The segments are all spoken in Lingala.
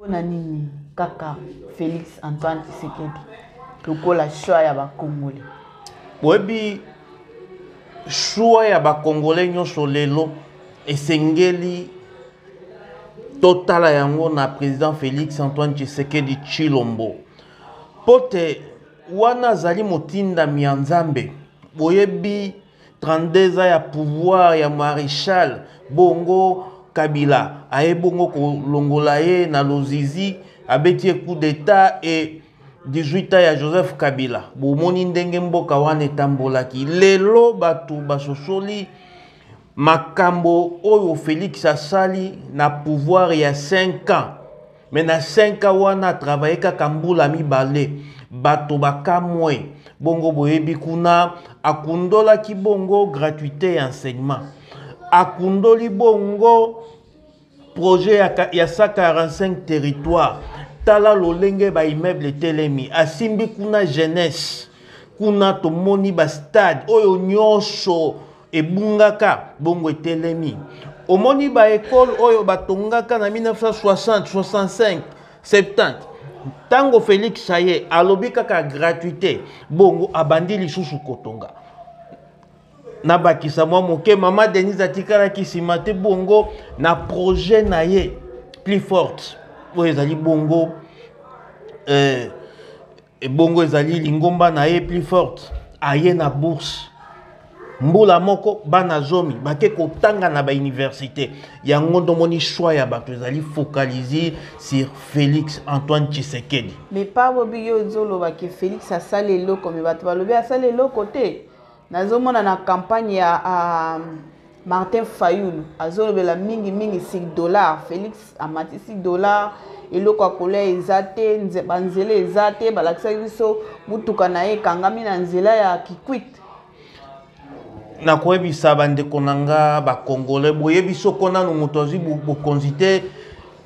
Pona nini kaka Felix Antoine Tshisekedi lokola choix ya ba Congolais? Boyebi choix ya ba Congolais nyonso lelo esengeli totala yango na président Félix Antoine Tshisekedi Tshilombo mpo te wana azali motindami ya Nzambe. Boyebi 32 ans ya pouvoir ya maréchal bongo Kabila aye bongo kolongola ye na lozizi, abeti ye coup d'état et 18 ans ya Joseph Kabila. Bomoni ndenge mboka wana etambolaki. Lelo bato basosoli makambo oyo Félix asali na pouvoir ya 5 ans. Mais na 5 ans wana atravaille kaka mbula mibale, bato bakamwe. Bongo boyebi kuna akundolaki bongo gratuité ya enseignement, akundoli bongo projet ya 145 territoire. Tala lolenge ba immeuble etelemi, asimbi kuna jeunesse, kuna tomoni ba stade oyo nyonso ebungaka bongo etelemi. Omoni ba école oyo batongaka na 1960, 65, 70, ntango Félix aye alobi kaka gratuité, bongo abandi lisusu kotonga. Nabakisa mwa moke, mama Denise atikalaki nsima te bongo na projet na ye plus forte oyo ezali bongo ebongo ezali lingomba na ye plus forte, aye na bourse mbula moko bana zomi bake kotanga na ba université. Yango ndomoni choix ya bato ezali focalisé sur Félix Antoine Tshisekedi. Mais pa bobi yo ozoloba ke Félix asali eloko, mais bato balobi asali eloko te. Nazomona na campagne ya Martin Fayulu azolobela mingi mingi sur dollar. Félix amatisi dollar, eloko ya kolia eza te, banzela eza te, balakisaki biso mutuka na ye ekangami na nzela ya Kikwit. Nakoyebisa bandeko na nga bakongole, boyebi soko nanu moto azwi bokonzi te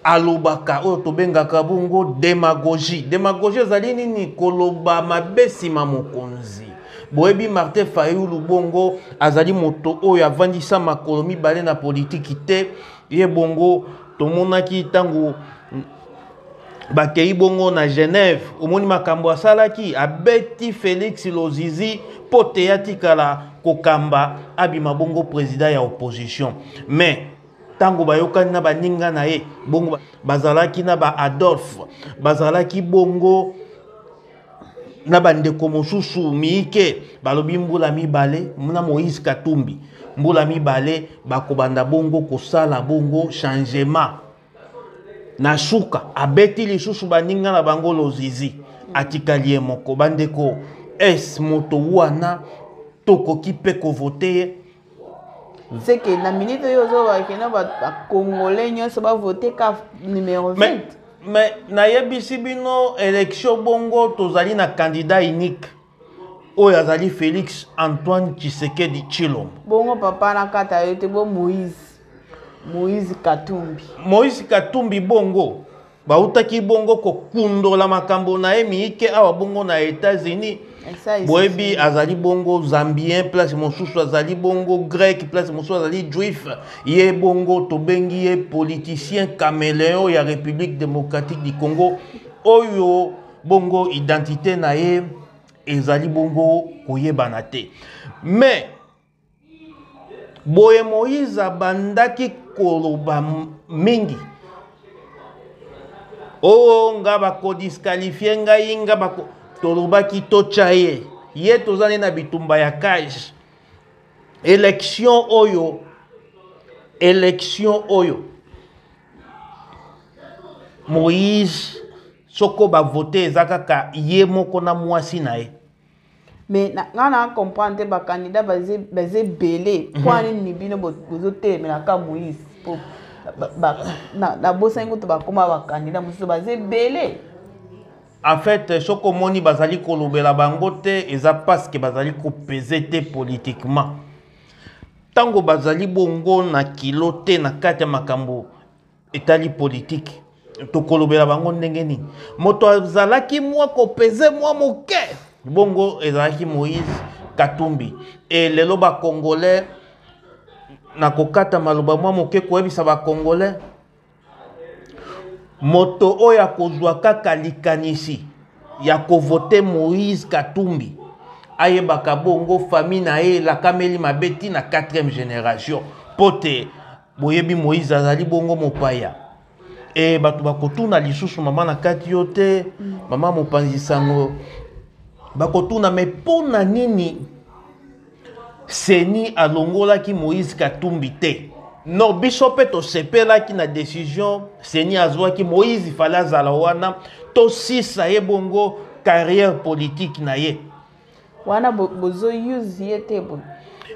alobaka oyo tobengaka bongo démagogie. Démagogie ezali nini? Koloba mabe nsima mokonzi. Boyebi Martin Fayulu bongo azali moto oyo avandisa makolo mibale na politiki te. Ye bongo tomonaki ntango bakei bongo na Genève, omoni makambo asalaki, abeti Félix Lozizi mpo te atikala kokamba, abima bongo président ya opposition. Mais ntango bayokani na baninga na ye bongo bazalaki na ba Adolphe, bazalaki bongo na bandeko mosusu miike, balobi mbula mibale na Moïse Katumbi, mbula mibale bakobanda bongo kosala bongo changement. Na suka abeti lisusu baninga na bango Lozizi, atikali ye moko. Bandeko, es moto wana tokoki mpe kovote ye? C'est que na minute oyo ozobaki na bacongolais nyonso bavote ka numéro 20. Mais nayebisi bino élection bongo tozali na candidat unique oyo azali Félix Antoine Tshisekedi Tshilombo. Bongo papa na kata yo te, bo Moïse Katumbi. Moïse Katumbi bongo bautaki bongo kokundola makambo na ye miike awa bongo na États-Unis. Boyebi azali bongo Zambien, place mosusu azali bongo grec, place mosusu azali juif. Ye bongo tobengi ye politicien caméléon ya République démocratique du Congo, oyo bongo identité na ye ezali bongo koyebana te. Mais boye Moïse abandaki koloba mingi, o nga bakodisqualifie ngai, nga bako tolobaki totya ye, ye tozali na bitumba ya cage. Élection oyo, élection oyo Moïse soko bavote eza kaka ye moko na mwasi na ye. Mais nga na comprendre te, bacandidat baza ebele, mpo nini bino bozotelemela Moïse? Nabosani kutu bakóma bacandidat mosusu baza ebele. En fait, soki omoni bazali kolobela bango te, eza parce que bazali kopese te politiquement. Ntango bazali bongo na kilo te na kati ya makambo etali politike, tokolobela bango ndenge nini? Moto azalaki mwa kopese mwa moke bongo ezalaki Moïse Katumbi. E lelo bacongolais, na kokata maloba mwa moke, koyebisa bacongolais, Moto oyo akozwa kaka likanisi ya kovote Moïse Katumbi ayebaka bongo famille na ye elakameli mabe ti na 4e génération, mpo te boyebi Moïse azali bongo mopaya. E bato bakotuna lisusu mama na kati yo te, mama mopanzi sango, bakotuna me mpo na nini CENI alongolaki Moïse Katumbi te? Non, biso mpe tosepelaki na décision CENI azwaki. Moïse fallait azala wana, tosisa ye bongo carrière politique na ye. Wana bozouse ye te boye?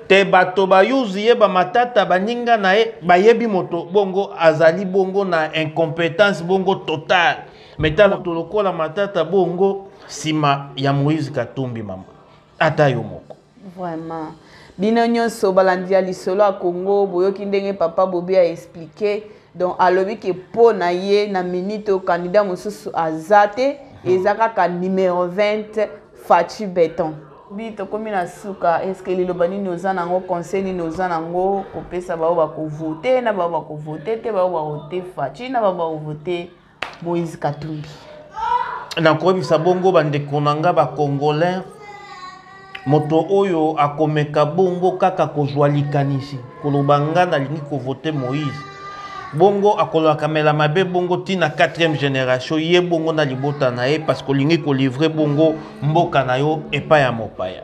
Te, bato bayuzi ye, bamatata baninga na ye bayebi moto bongo azali bongo na incompétence bongo totale. Me tala moto lokola Matata bongo nsima ya Moïse Katumbi, mama, ata yo moko. Vraiment, bino nyonso balandi ya Lisolo ya Congo, boyoki ndenge papa Bobi aexpliquer. Donc alobi ke mpo na ye, na minute oyo, candidat mosusu aza te, eza kaka numéro 20, Fatshi Béton. Bi tokomi na suka. Est-ce liloba nini oza nango, conseil nini oza nango kopesa bao bakovote na bao bakovote te, bao bakovote Fatshi na bao bakovote Moïse Katumbi? Nakoyebisa bongo bandeko na nga bacongolais, moto oyo akomeka bongo kaka kozwa likanisi koloba nga nalingi kovote Moïse, bongo akolakamela mabe bongo ntina 4e génération ye bongo na libota na ye, parce que olingi kolivrer bongo mboka na yo epai ya mopaya.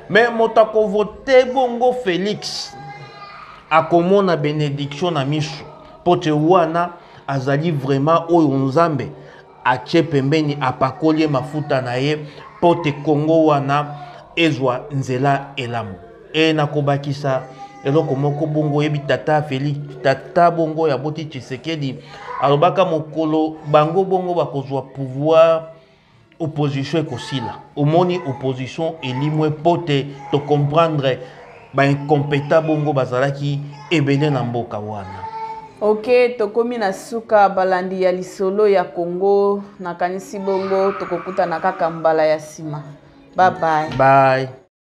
Me moto akovote bongo Félix akomona bénédiction na miso, mpo te wana azali vraiment oyo Nzambe atie pembeni, apakoli ye mafuta na ye mpo te Kongo wana ezwa nzela elamu. E nakobakisa eloko moko bongo, oyebi tata Félix, tata bongo ya boti Tshisekedi, alobaka mokolo bango bongo bakozwa pouvoir, opposition ekosila. Omoni opposition elimwe mpo te tocomprendre baincompétent bongo bazalaki ebele na mboka wana. Ok, tokomi na suka, balandi ya Lisolo ya Congo. Nakanisi bongo tokokutana kaka mbala ya nsima. Bye bye. Bye.